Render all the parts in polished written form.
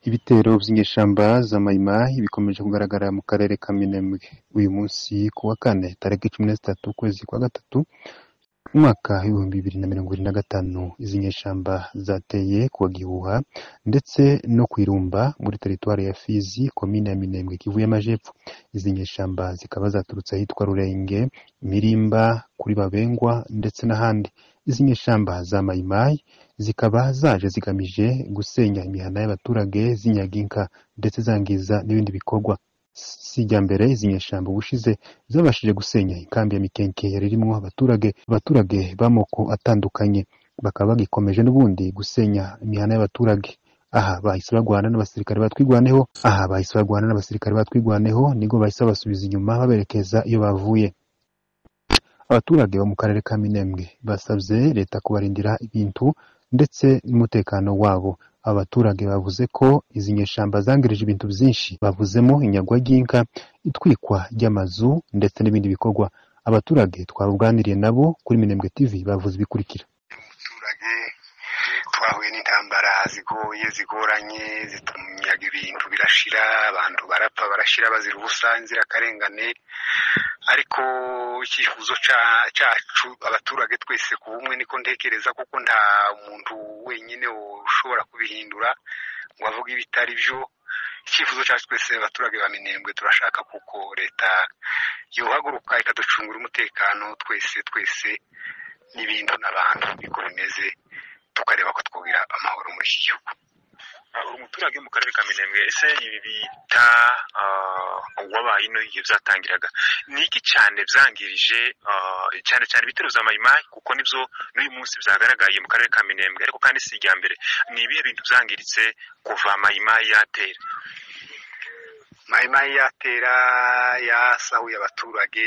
Ibitero vy'inyeshamba za Mayimayi bikomeje kugaragara mu karere ka Minembwe. Uyu munsi ku wa kane tariki 13 ukwezi kwa gatatu umwaka w'2025, izi nyeshamba zateye kuwa Gihuha ndetse no kwirumba muri teritwari ya Fizi, komine ya Minembwe, Kivu y'Amajepfo. Izi nyeshamba zikaba zaturutse ahitwa Rurenge, Mirimba, kuri Babengwa ndetse n'ahandi. Izi nyeshamba za Mayimayi zikaba zaje zigamije gusenya imihana y'abaturage, zinyaga inka ndetse zangiza n'ibindi bikorwa. Si irya mbere izi nyeshamba ubushize zabashije gusenya inkambi ya Mikenke yari irimwo abaturage b'amoko atandukanye, bakaba bagikomeje n'ubundi gusenya imihana y'abaturage. Aha bahise bagwana n'abasirikare batwigwaneho, aha bahise bagwana n'abasirikare batwigwaneho, nibwo bahise babasubiza inyuma baberekeza iyo bavuye. Abaturage bo mu karere ka Minembwe basabye leta kubarindira ibintu ndetse n'umutekano wabo. Abaturage bavuze ko izi nyeshamba zangirije ibintu byinshi, bavuzemo inyagwa ry'inka, itwikwa ry'amazu ndetse n'ibindi bikorwa. Abaturage twabuganiriye nabo kuri Minembwe TV bavuze ibikurikira. Abaturage twahuye n'intambara zigoye zigoranye, zitunyaga ibintu birashira, abantu barapfa barashira bazira ubusa, inzirakarengane. Ariko icyifuzo cyacu abaturage twese ku bumwe, niko ntekereza, kuko nta muntu wenyine ushobora kubihindura ngo avuge ibitari byo. Icyifuzo cyacu twese abaturage ba Minembwe, turashaka kuko leta yohaguruka ikaducungira umutekano twese twese n'ibintu n'abantu, niko bimeze, tukareba ko twugira amahoro muri iki gihugu. Uri umuturage mu karere ka Minembwe, ese ibi bita wabaye ino igihe byatangiraga ni iki cyane byangirije, cyane cyane ibitero bya Mayimayi, kuko nibyo n'uyu munsi byagaragaye mu karere ka Minembwe, ariko kandi si irya mbere? Ni ibihe bintu byangiritse kuva Mayimayi yatera? Mayimayi yatera yasahuye abaturage,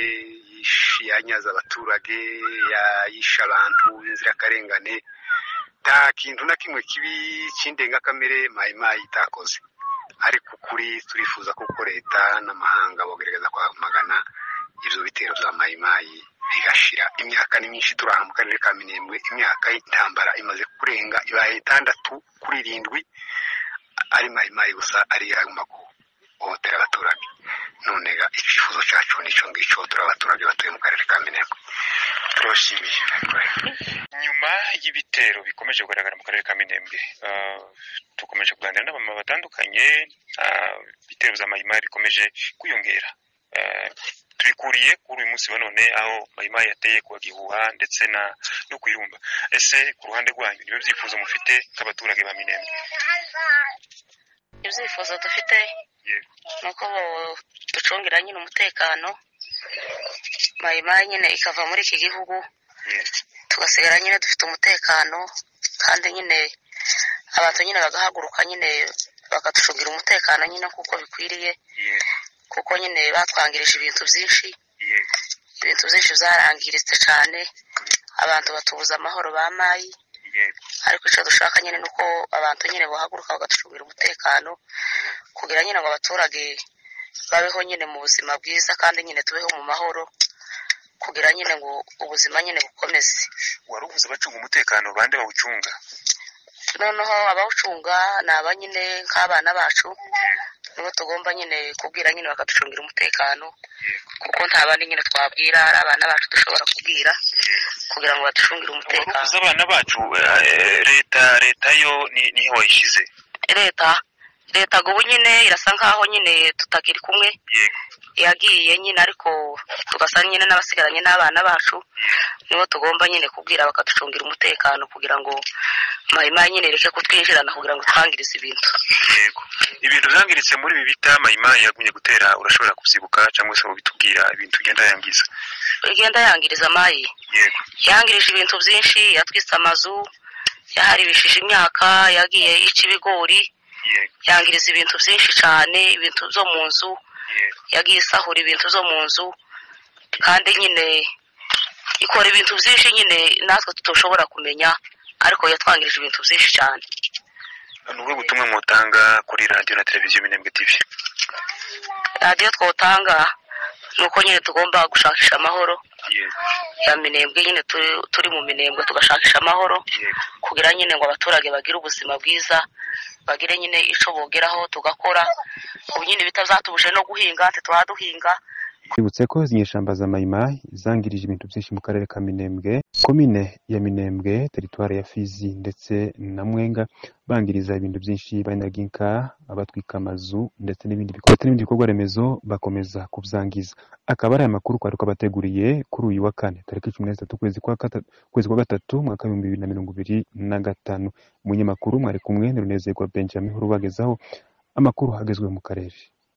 yanyaze abaturage, yishe abantu b'inzirakarengane. Nta kintu na kimwe kibi cy'indengakamere Mayimayi itakoze. Ariko ukuri, turifuza kuko leta n'amahanga bogerageza kwamagana ibyo bitero bya Mayimayi bigashira. Imyaka ni myinshi turi aha mu karere ka Minembwe, imyaka y'intambara imaze kurenga, ibaye 6 kuri 7, ari Mayimayi gusa ari yagomba guhohotera abaturage. None ga icyifuzo cyacu nicyo ngicyo, turi abaturage batuye mu karere ka Minembwe. Turabashimiye. Nyuma y'ibitero bikomeje kugaragara mu karere ka Minembwe, dukomeje kuganira n'abamama batandukanye. Ibitero bya Mayimayi bikomeje kwiyongera. Tubikuriye kuri uyu munsi wa none aho Mayimayi yateye kuwa Gihuha ndetse na no kwirumba. Ese ku ruhande rwanyu nibo byifuzo mufite nk'abaturage ba Minembwe? Ibyifuzo dufite ni uko ducungira nyine umutekano, Mayimayi nyine ikava muri iki gihugu, tugasigara nyine dufite umutekano, kandi nyine abantu nyine bagahaguruka nyine bakaducungira umutekano nyine kuko bikwiriye, kuko nyine batwangirije ibintu byinshi. Ibintu byinshi byarangiritse cyane, abantu batubuza amahoro ba Mayi. Ariko icyo dushaka nyine ni uko abantu nyine bahaguruka bagaducungira umutekano, kugira nyine ngo abaturage babeho nyine mu buzima bwiza, kandi nyine tubeho mu mahoro, kugira nyine ngo ubuzima nyine bukomeze. Wari uvuze abacunga umutekano, bande bawucunga? Noneho abawucunga ni aba nyine nk'abana bacu, nibo tugomba nyine kubwira nyine bakaducungira umutekano, kuko nta bandi nyine twabwira, ari abana bacu dushobora kubwira kugira ngo baducungire umutekano. Uvuze abana bacu, leta yo niho wayishyize? Leta ubu nyine irasa nkaho nyine tutakiri kumwe, yagiye nyine, ariko tugasa nyine n'abasigaranye n'abana bacu, nibo tugomba nyine kubwira bakaducungira umutekano, kugira ngo Mayimayi nyine ireke kutwinjirana kugira ngo twangirize ibintu. Yego, ibintu byangiritse muri ibi bita Mayimayi yagumye gutera, urashobora kubyibuka cyangwa se ubitubwira ibintu igenda yangiza? Igenda yangiriza Mayi? Yego. Yangirije ibintu byinshi, yatwitse amazu, yaharibishije imyaka, yagiye ica ibigori, yangiriza ibintu byinshi cyane, ibintu byo mu nzu, yagiye isahura ibintu byo mu nzu, kandi nyine ikora ibintu byinshi nyine natwe tutoshobora kumenya, ariko yatwangirije ibintu byinshi cyane. Ni ubuhe butumwa mwotanga kuri radiyo na televiziyo Minembwe TV? Radiyo twotanga Nuko nyine tugomba gushakisha amahoro ya Minembwe, nyine turi mu Minembwe tugashakisha amahoro kugira nyine ngo abaturage bagire ubuzima bwiza, bagire nyine ico bogeraho, tugakora ubu nyine bitazatubuje no guhinga, ntitwaduhinga. Twibutse ko izi nyeshamba za Mayimayi zangirije ibintu byinshi mu karere ka Minembwe, komine ya Minembwe, teritwari ya Fizi ndetse na Mwenga, bangiriza ibintu byinshi, banyaga inka, abatwika amazu ndetse n'ibindi bikorwa remezo bakomeza kubyangiza. Akaba ari aya makuru twari twabateguriye kuri uyu wa kane tariki 13 ukwezi kwa gatatu umwaka w'2025. Umunyamakuru mwari kumwe ni Runezerwa Benjamin urubagezaho amakuru agezweho mu karere.